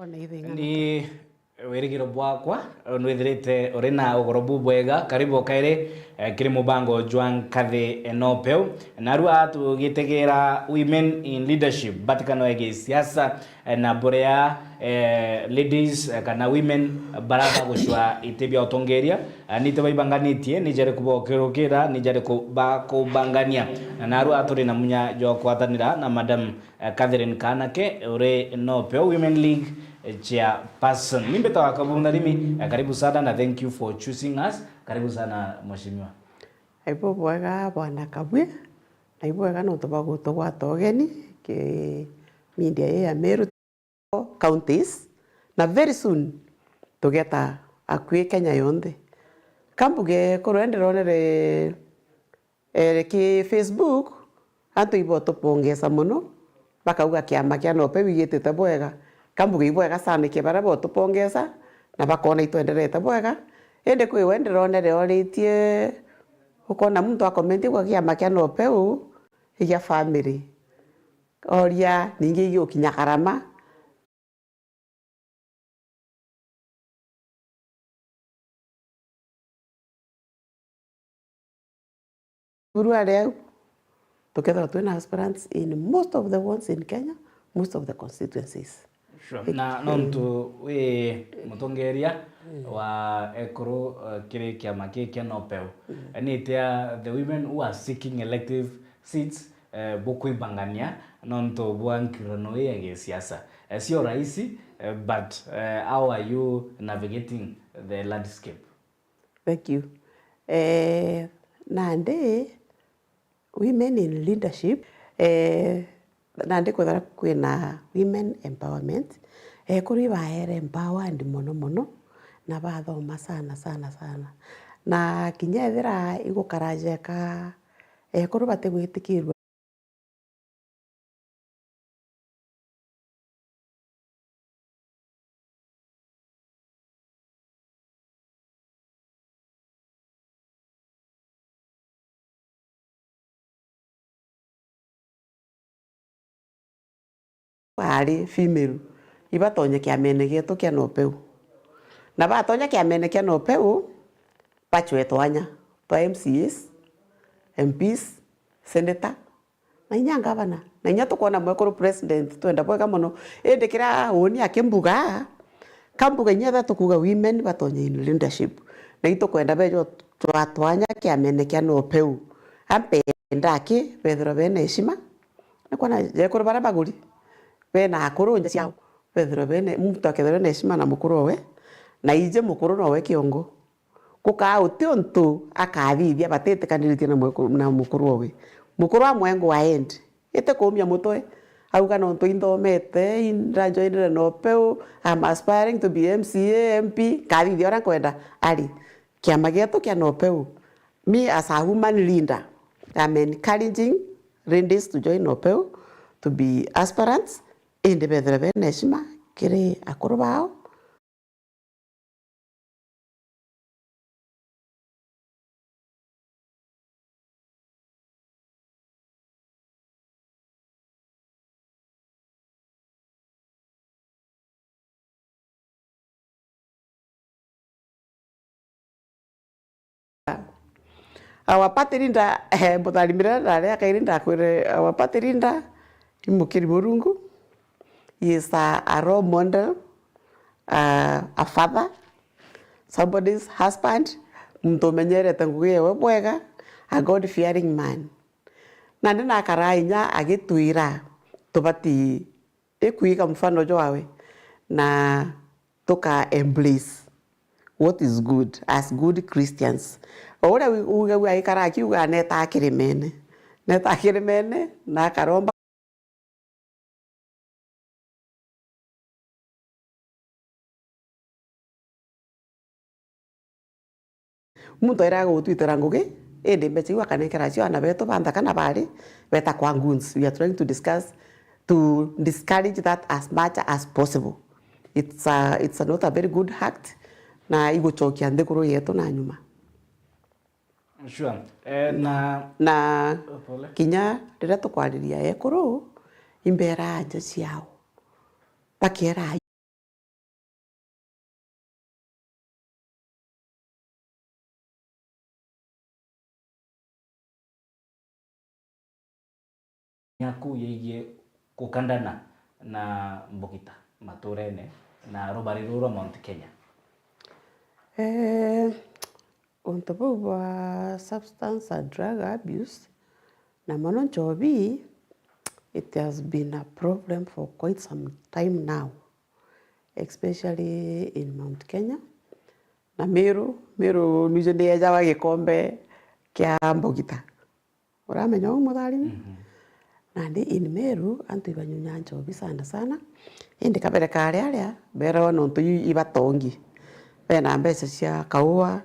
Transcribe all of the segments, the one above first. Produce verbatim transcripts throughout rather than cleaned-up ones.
Ona ithing'ana. Ni wirigiro bwakwa, nwithirite uri na ugoro bubwega. Karibu o kairi, eh, kiri mubango jwa Nkathi Enopeu. Narua tugitegera Women in Leadership, mbatikano ya gisiasa, eh, na buria, eh, ladies, eh, kana women bara bagucwa iti bia utongeria, eh, nite baibanganitie, ni jari kubokirukira, ni jari ku-, bakubangania. Na narua turi na munya jwa kwatanira na Madam eh, Catherine Kanake, uri Enopeu Women League, eh, chairperson. Ni mbitawa Kabunda Rimi, eh, karibu sana na thank you for choosing us. Karibu sana, mheshimiwa. Aibu bwega, Bwana Kabwi, na ibwega nontu bwa gutugwata ugeni ki media ii ya Meru counties, na very soon tugeta akui Kenya yonthe. Kambuge kurwa ndironere Eh, ki Facebook, antu ibotupongesa mono, bakauga kiama kia Enopeu igitite bwega. Kambuge ibwega sana, ki baria botupongesa, na bakona itwenderete bwega. Indi kwi we ndironere oritie, ukona muntu akomenti kwa kiama kia Enopeu, igia family. Oria, ningi igiukinya karama. Buru aria au, tukethirwa twina aspirants in most of the wards in Kenya, most of the constituencies. Sure. Na nontu wi mutongeria wa ekuru, eh, kiri kiama kii kia Enopeu, ni itia the women who are seeking elective seats, eh, bukwibangania nontu bwa nkirano ii ya gisiasa? Eh, sio rahisi, eh, but, eh, how are you navigating the landscape? Thank you. Eh, nandi, women in leadership, eh, nandi kwethira kwina women empowerment, ekuru ibaere empowered mono mono, na bathoma sana, sana, sana. Na kinya ethira igukara jeka, ekuru batigwitikirua. Ari female, ibatonye kiamene gietu kia Enopeu. Na batonya kiamene kia Enopeu, bachwe twanya twa M C As, M Ps, senator, na inya ngavana, na inya tukwona mwekuru president, twenda bwega mono. Indi kiria uni akimbuga, kambuga inya etha tukuga women batonye in leadership, na itukwenda bejo twatwanya kiamene kia Enopeu. Ampenda aki bethirwa bena heshima, na kwona jekuru baria baguri, bena akuru nja ciao, bethirwa bene, muntu akethirwa ena heshima na mukuru owe, na ije mukuru nowe kiongo. Gukaa uti untu akathithia batitikaniritie na mweku-, na mukuru owe. Mukuru amwe ngwa end. Iti kuumia mutwe. Auga, "Nontu inthomete, indajoinire Enopeu, I'm aspiring to be M C A, M P, nkathithia uria nkwenda." Ari, kiama gietu kia Enopeu, me as a woman leader, I'm encouraging ladies to join Enopeu to be aspirants, indi bethire bena heshima kiri akuru bao. Our party leader, eh, mutharimire ndari akairi ndakwire, our party leader, ni mukiri Murungu. He is a, a role model, a, a father, somebody's husband, muntu umenyerete ngugi yewe bwega, a God fearing man. Nandi nakara inya agitwira tubati ikwiga mfano jwawe na tuka embrace what is good as good Christians. O uria wi-, ugagua aikara akiuga, "Neta kirimene, neta kirimene," na akaromba. Muntu aira gutwitira ngugi, indi mbeca iu akanenkera acio aana betu ba nthaka na bari beta kwa goons. We are trying to discuss, to discourage that as much as possible. It's a, it's not a very good act, na igucokia nthiguru yetu na nyuma. Sure. Eh, na, na pole. Kinya riria tukwariria ekuru, imbera aja ciao. Bakiera yaku yegie gukandana na mbugita maturene na rubari ruru rwa Mount Kenya? Eh, untu buu bwa substance and drug abuse, na mono nchobi, it has been a problem for quite some time now, especially in Mount Kenya. Na Meru, Meru nije ni ejawa gikombe kia mbugita. Uramenya uu, mutharimi? Mhm. Nandi in Meru, antu ibanyunya nchobi sana sana. Indi kabere kari aria, beeragwa nontu iu ibatongi. Bena mbeca cia kaua,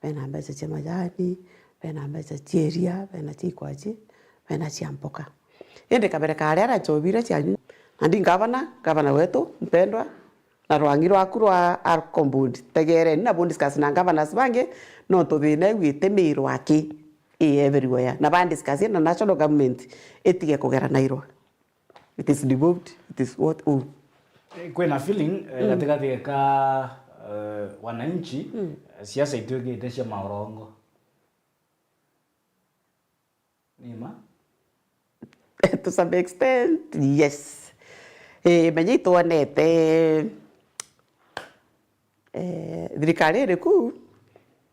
bena mbeca cia majani, bena mbeca cia iria, bena cia ikwachi, bena cia mpoka. Indi kabere kari aria nchobi iria cianyunya, nandi ngavana, ngavana wetu mpendwa, na rwang'i rwaku rwa alcohol board, tegeereni na bo discuss na governors bangi, nontu thina iu itimirwa aki i everywhere, na ba discuss na national government itige kugera nairwa. It is devolved, it is what, oh. Eh, kwina feeling, eh, mm, gatigati ka, eh, wananchi, mm, eh, siasa itwikite cia maorongo. Ni ma? To some extent, yes. Eh, menya itwonete, eh, thirikari iriku,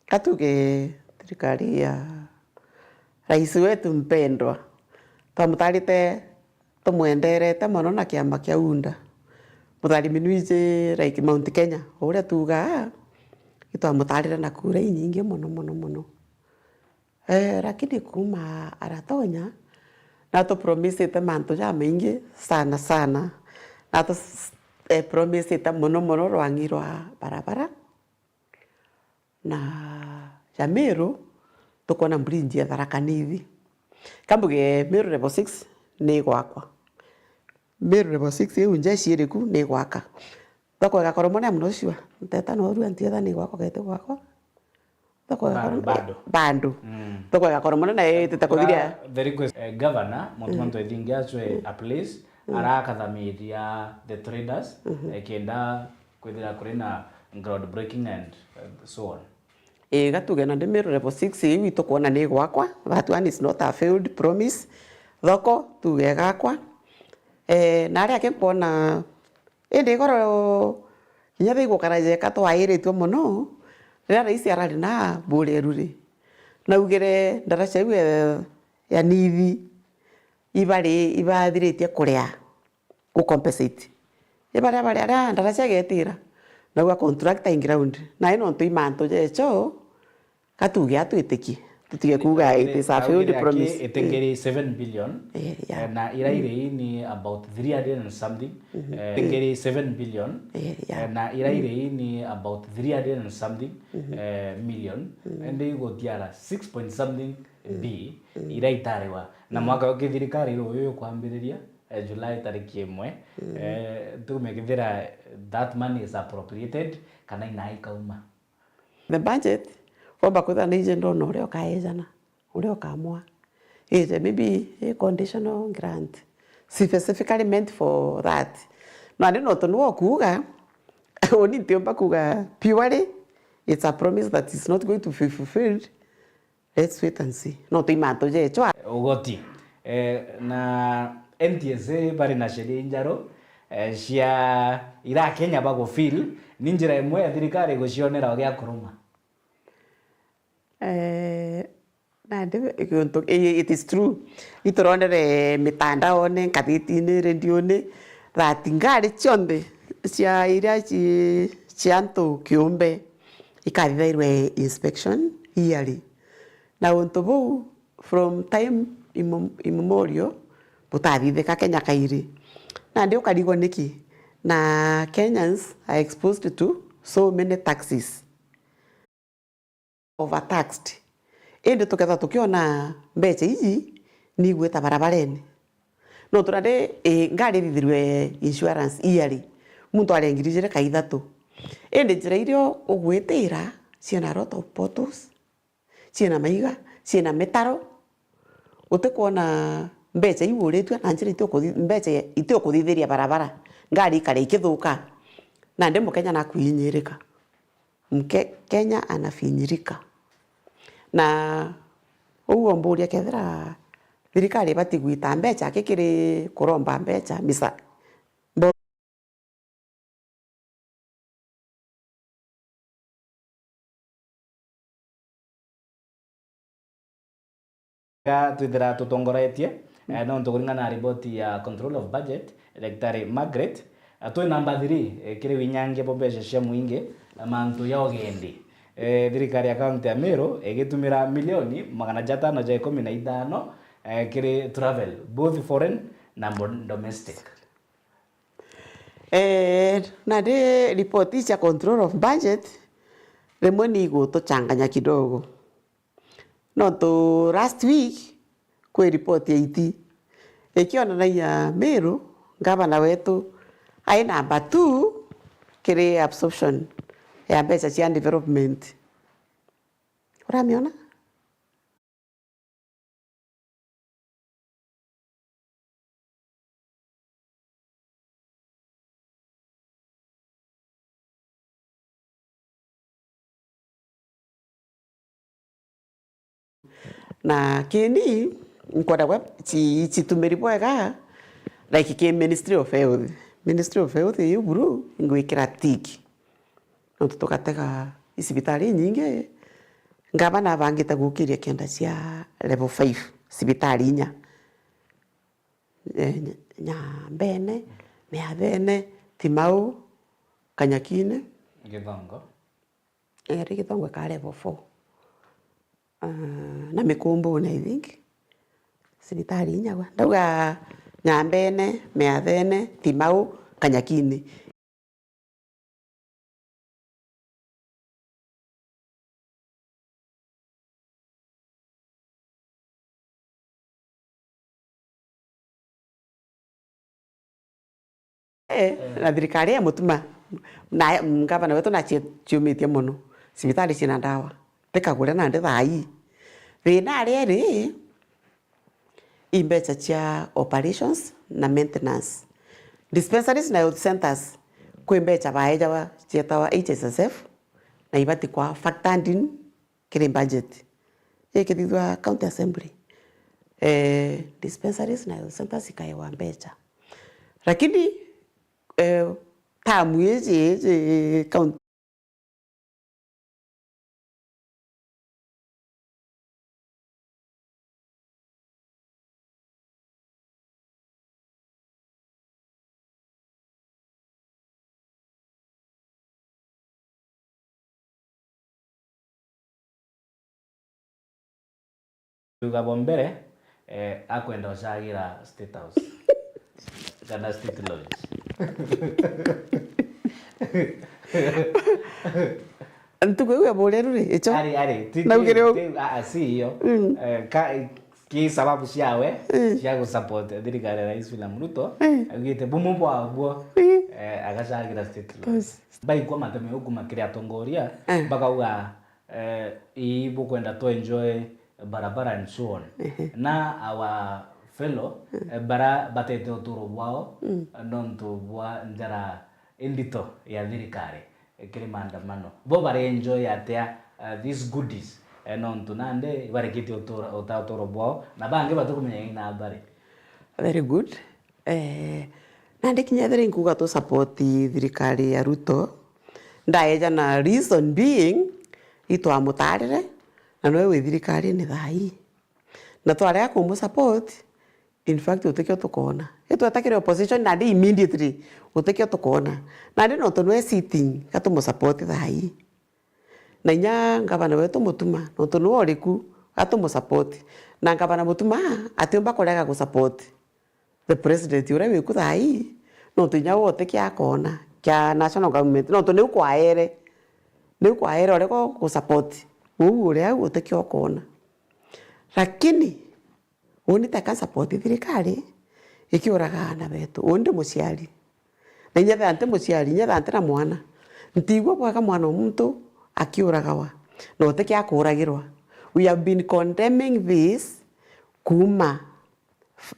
katuge thirikari ya rais wetu mpendwa, twamutarite, tumwenderete mono na kiama kia UDA. Mutharimi nwiji, like, Mount Kenya, uria tuugaa, itwamutarire na kura inyingi mono, mono, mono. Eh, lakini kuuma aratonya, natupromisite mantu jamaingi sana sana. Natu, eh, promisite mono mono rwang'i rwa barabara. Na ja Meru, tukwona bridge ya Tharaka Nithi. Kambuge Meru level six ni igwakwa. Meru level six iu njeshi iriku ni igwaka. Thoko igakorwo mone, I'm not sure. Nteta no rua ntietha ni igwakwa kana iti gwakwa. Thoko Ba-, igakorwo, bado. Bado. Mm. Thoko igakorwo mone na itite kuthira. Kura the request, eh, governor, Mutuma, mm, Ntwethingi acwe, mm, a place, mm, arakathamiria the traders, mhm, eh, kenda kwithira kuri na ground breaking and, eh, so on. Ii, gatuge nandi Meru level six iu itukwona ni igwakwa, that one is not a failed promise. Thoko tuge igakwa. Eh, na aria angi nkwona, indi igoro kinya thigukara jeka twairitue mono, riria rais arari na Bureru ri, naugire ndaraca iu ya, ya Nithi ibari, ibathiritie kuria, gu compensate. Ibaria, baria, aria ndaraca igetira, nauga contractor in ground. Nai nontu i mantu jecho, gatuge atwitikie. Tutige kuuga it is a failed promise. Iti ngiri seven billion, eh, yeah, eh, na ira iri ni about three hundred and something, mhm, eh, iti ngiri seven billion, eh, yeah, eh, na ira iri ni about three hundred and something, mhm, eh, million. Mhm. Indi igutiara six point something, mhm, bi, mhm, ira itariwa. Na, mhm, mwaka uyu thirikari iri uyu ikwambiriria, eh, July tariki imwe, mm, eh, tume kithira that money is appropriated, kana ina ikauma. The budget, womba kwithira ni ije ndona uria ukaejana, uria ukamwa. Ije maybe a conditional grant, specifically meant for that. No, andi nontu niwe ukuuga, uni ntiumba kuuga purely it's a promise that is not going to be fulfilled. Let's wait and see. No twi mantu jechwa. Ugoti. Eh, na N T S A bari na sheria injaru, eh, cia ira Kenya bagufeel, ni njira imwe ya thirikari gucionera gia kuruma. Eh, nandi giuntu, i-, it is true. Iturondere mitandaone, ngathitine, redione, that ngari cionthe cia iria ci-, cia antu kiumbe ikathithairwe inspection yearly. Na untu buu, from time immo-, immemorial, butathithika Kenya kairi. Nandi ukarigwa niki? Na Kenyans are exposed to so many taxes. Overtaxed. Indi tukethwa tukiona mbecha iji ni igwita barabarene. Nontu nandi, ii, ngari ithithirwe insurance yearly, muntu arengiri jiri kaithatu. Indi njira iria ugwitira ciina a lot of potholes, ciina maiga, ciina mitaro. Utikwona mbecha iu uritue na njira itiukuthi-, mbecha itiukuthithiria barabara, ngari ikare ikithuka, nandi Mukenya nakuinyirika. Mke-, Kenya anafinyirika. Na uu omburia kethira Thirikari ibati gwita mbeca aki kiri kuromba mbeca misa-, mbo-, Ga twithira tutongoretie, eh, nontu kuringana na riboti ya Control of Budget, Daktari Margaret, eh, twi namba three, eh, kiri winyangia bwa mbeca cia mwingi, eh, mantu ya ugendi. Eh, thirikari ya kaunti ya Meru igitumira milioni magana jatano ja ikumi na ithano, eh, kiri travel, both foreign na mo-, domestic. Eh, nandi ripoti cia control of budget rimwe ni igutuchanganya kidogo. Nontu last week kwi ripoti ya iti ikionanagia Meru, ngavana wetu ai namba two kiri absorption ya mbeca cia development. Uramiona? Na kini nkwenda gwa ci-, citumiri bwega, like, ki Ministry of Health. Ministry of Health iu buru ingwikira tick. Nontu tugatega i cibitari inyingi, ngavana abangite gukiria kenda cia level five, cibitari inya. Eh, Nya-, Nyambene, Miathene, Timau, Kanyakine. Githongo. Eh, ri Githongo ka level four. Ah, na Mikumbune, I think. Cibitari inya gwa. Ndauga Nyambene, Miathene, Timau, Kanyakine. Eh, na thirikari ya Mutuma, na ngavana wetu naciumitie mono, cibitari ciina ndawa, tikagure nandi thaa ii. Thina aria iri, i mbeca cia operations na maintenance. Dispensaries na health centers, kwi mbeca baejawa cietawa H S S F, na ibati kwa factored in kiri budget. Ikithithwa county assembly, eh, dispensaries na health centers ikaewa mbeca. Lakini, eh, tamu iji, iji county Tuga bwa mbere, eh, akwenda ucagira State House. Kana State Lodge. Ntuku iu ya bureru ri, icho? Ari, ari, ti, naugire ti, u- ti, a, a, si iyo. Mm. Eh, ka, ki sababu ciawe, mm, cia gusupport thirikari ya Rais William Ruto, mm, augite bumwe bwaguo, mm, eh, agacagira State Lodge. Yes. Baikwa mateme ukuma kiri atongoria, eh, bakauga, eh, ii bukwenda to enjoy barabara and so on. Ehe. Na our fellow, mm, eh, bara batete uturo bwao, mm, nontu bwa njara indito ya thirikari, eh, kiri maandamano. Bo bare enjoy atia, eh, these goodies, eh, nontu nandi bareketie utura, uta uturo bwao, na bangi batikumenya ina bari. Very good. Eh, nandi kinya ethira inkuga tu support thirikari ya Ruto, ndaeja na reason being, itwamutarire, na noe wi thirikarine thaa ii. Na twarega kumu support, in fact, gutikio tukoona. Itweta kiri opposition, nandi immediately, gutikio tukoona. Nandi nontu noe sitting, gatumu support thaa ii. Na inya ngavana wetu Mutuma, nontu niwe uriku, atumu support. Na ngavana Mutuma atiumba kurega gu support the president uria wiku thaa ii, nontu inya we utikio akoona kia national government, nontu niu kwaere, niu kwaere uria gu, gu support uu uria au utikio ukoona. Lakini Uni teka support thirikari ikiuraga aana betu. Uni ndi muciari. Na inya thea nti muciari, inya thea nti na mwana. Ntiigua bwega mwana o muntu akiuragwa. Na utikia kuuragirwa. We have been condemning this kuuma,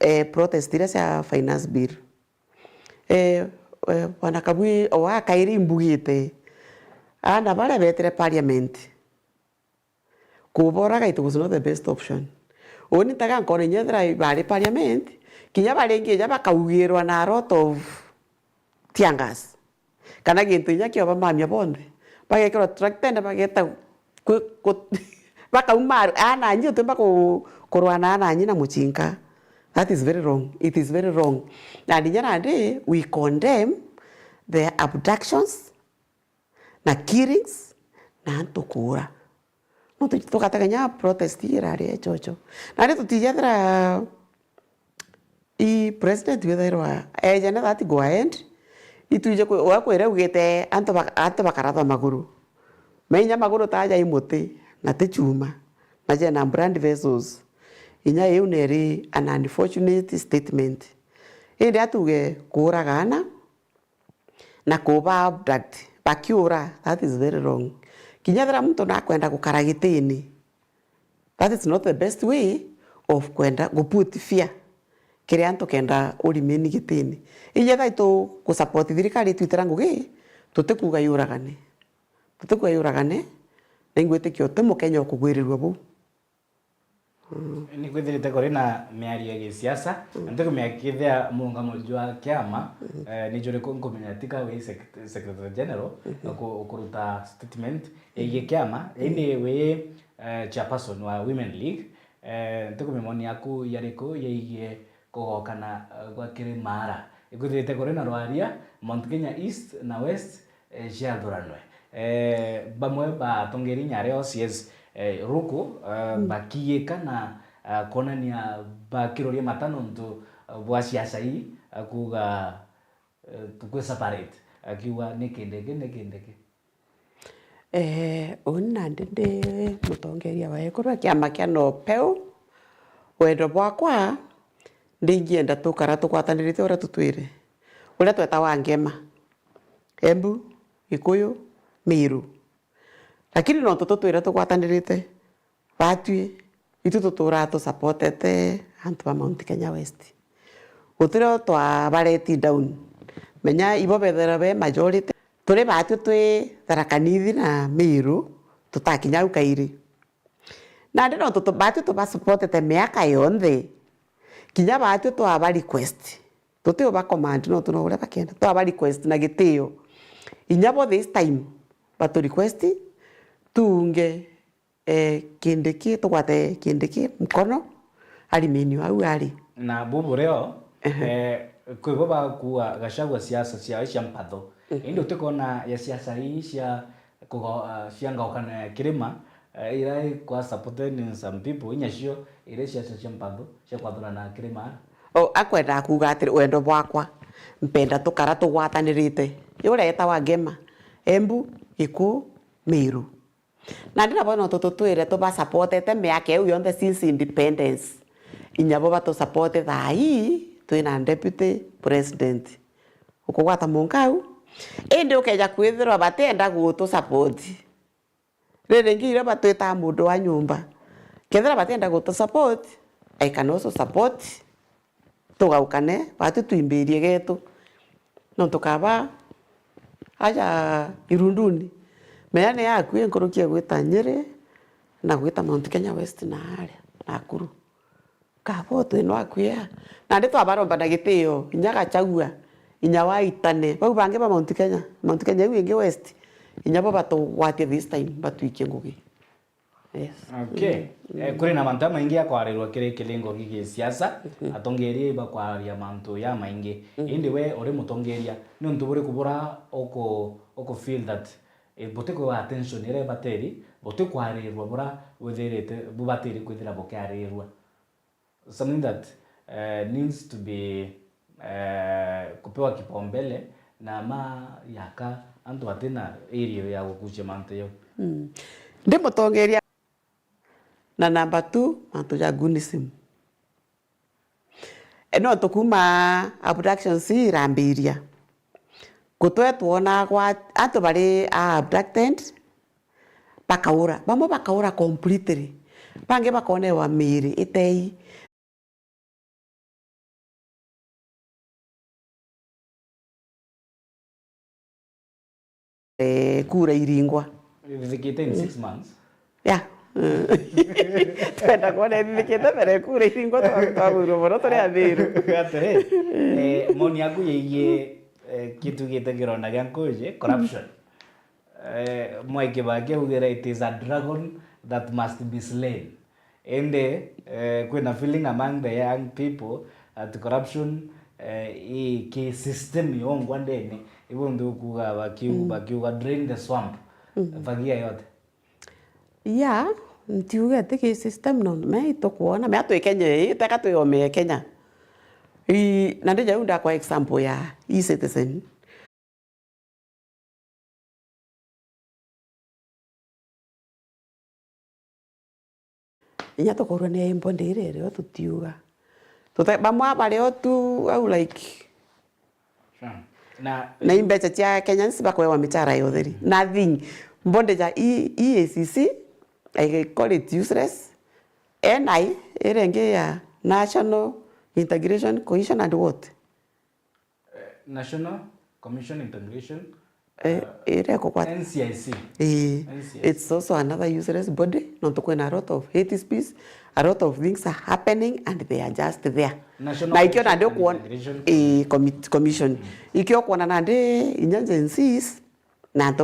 eh, protest iria cia finance bill. Eh, eh, Bwana Kabui, o wa kairi imbugite. Aana baria betire parliament. Kuboraga, it was not the best option. Uni ntaga nkona inya ethira bari parliament, kinya baringi ija bakaugirwa na a lot of tear gas. Kana gintu inya kio bamamia bonthe. Bagekirwa tractene bageta kwi-, ku-, bakauma aru-, ananyi utimba ku-, kurwana ananyi na mucinka. That is very wrong. It is very wrong. Na inya nandi we condemn the abductions na killings na antu kuura. Nontu tugatega kinya protest irari echocho. Nandi tutijethira i president withairwa ejene that go ahead, itwije kwi-, we kwira ugite antu ba-, antu bakarathwa maguru. Menya maguru ta aja i muti, na ti chuma, na jena blood vessels. Inya iu neri an unfortunate statement. Indi atuge kuuraga ana, na kuba abduct, bakiura, that is very wrong. Kinya ethira muntu nakwenda gukara gitini, that is not the best way of kwenda gu put fear kiri antu kenda u remain gitini. Inya ethira itu gu support thirikari itwitira ngugi, tutikuga yuragane. Tutikuga yuragane, na ingwitikia uti Mukenya ukugwirirua buu. Ni kwithirite kuri na miario ya gisiasa, na ntikumenya kethira murungamo jwa kiama, eh, ni juriku. Nkumenya tika wi sec-, secretary general, uku-, ukuruta statement yegie kiama, indi wi, eh, chairperson wa Women League, eh, ntikumenya moni yaku yariku yegie kugokana, eh, gwa kiri Maara. Ikwithirite kuri na rwaria, Mount Kenya East na West, eh, ciathuranwe. Eh, bamwe ba atongeria inya aria O C S, eh, ruku, eh, bakiika na, eh, kwonania bakiroria mata nontu, eh, bwa siasa ii, eh, kuuga, eh, tukwi separate, akiuga ni kindiki, ni kindiki. Eh, uni nandi ndi mutongeria wa ekuru a kiama kia Nopeu, wendo bwakwa, ndingienda tukara tugwatanirite uria tutwire, uria twetawa ngema. Embu, Gikuyu, Meru. Lakini nontu tutwire tugwatanirite, batwi, itu tuturaa tusupportete antu ba Mount Kenya West. Gutirio twa ba let down. Menya ibo bethira be majority. Turi batwi twi Tharaka Nithi na Meru, tutakinya au kairi. Nandi nontu tu-, batwi tubasupportete miaka yonthe, kinya batwi twaba request, tuti uba command nontu no uria bakenda, twaba request na gitio. Inya bo this time batu request tuunge, eh, Kindiki, tugwate Kindiki mkono, arimini au ari. Na bubu rio, ehe, eh, kwi bo bakuua Gachagua siasa ciao cia mpatho. Mhm. Indi utikona ya siasa ii cia kugo-, ah, cia ngaukano ya kirima, eh, ira ikwa supported in some people, inya cio iri siasa cia mpatho cia kwathurana kirima. O, akwendaa kuuga atiri, wendo bwakwa, mpenda tukara tugwatanirite. Uria etawa Ngema, Embu, Gikuu, Meru. Nandi nabo no tututwire tubasupportete miaka iu yonthe since independence. Inya bo batusupporte thaa ii twina deputy president. Ukugwata munkau? Indi ukeja kwithirwa batienda gutusupport. Riringi iria batwitaa mundu wa nyumba. Kethira batienda gutusupport, I can also support. Tugaukane, batwi twimbirie getu. Nontu kaba aja irunduni, menya ni akui nkuruki ya gwita Nyeri na gwita Mount Kenya West na aria Nakuru. Kaba utwi no akui aa. Nandi twabaromba na gitio, inya Gachagua, inya Waitane, bau bangi ba Mount Kenya, Mount Kenya iu ingi West, inya bo batugwatie this time, batwikie ngugi. Yes. Okay. Mm. Eh, kuri na mantu jamaingi jakwarirwa kiri kilingo gigi siasa, mhm, atongeria ibakwaria mantu jamaingi. Mhm. Indi we uri mutongeria, ni untu buriku bura uku, uku feel that, eh, butikwiwa attention iria ibatiri, butikwarirwa bura withirite, bubatiri kwithira bukiarirwa? Something that, eh, needs to be, eh, kupewa kipaumbele na ma yaka antu batina area ya gukucia mantu jau. Mm. Ndi mutongeria. Na number two, mantu ja goonism. E, no tukuma abductions irambiria. Gutwe twonagwa antu bari a abducted, bakaura. Bamwe bakaura completely. Bangi bakonewa miiri itei. Eh, kura iringwa. Ithikite in six months? Yeah. Twenda kwona ithithikite mbere kura iringwa twa-, twagwirwo mono turi Athiru. Atiri, eh, moni yaku yegie, eh, kitugite kironda gia nkuji, corruption. Eh, Mwai Kibaki augire, "It is a dragon that must be slain." Indi, eh, kwina feeling among the young people that corruption, eh, i ki system yongwa ndene. Ibo ndu kuga bakiu-, bakiuga, "Drain the swamp." Fagia yote. Ya, ntiuge ati ki system no me itukwona, me atwi Kenya ii, teka twi ome Kenya. Ii, na ndija u ndakwa example ya e-citizen. Inya tukorwa ni imbo ndiri rio tutiuga. Tute-, bamwe bario tu au, like, Sure. Na na imbecha cia Kenyans bakwewa michara ya utheri. Nothing. Mbonde ja E-, E A C C, I call it useless. N I, iria ingi ya National Integration Commission and what? Eh, National Commission Integration, Eh, eh, iria ikukwata N C I C. Eh, N C I C. It's also another useless body. Nontu kwina a lot of hate speech, a lot of things are happening and they are just there. National Na ikio nandi Commission ukuona, Integration. Eh, commit-, commission. Ikio ukuona nandi inya Gen Zs, na antu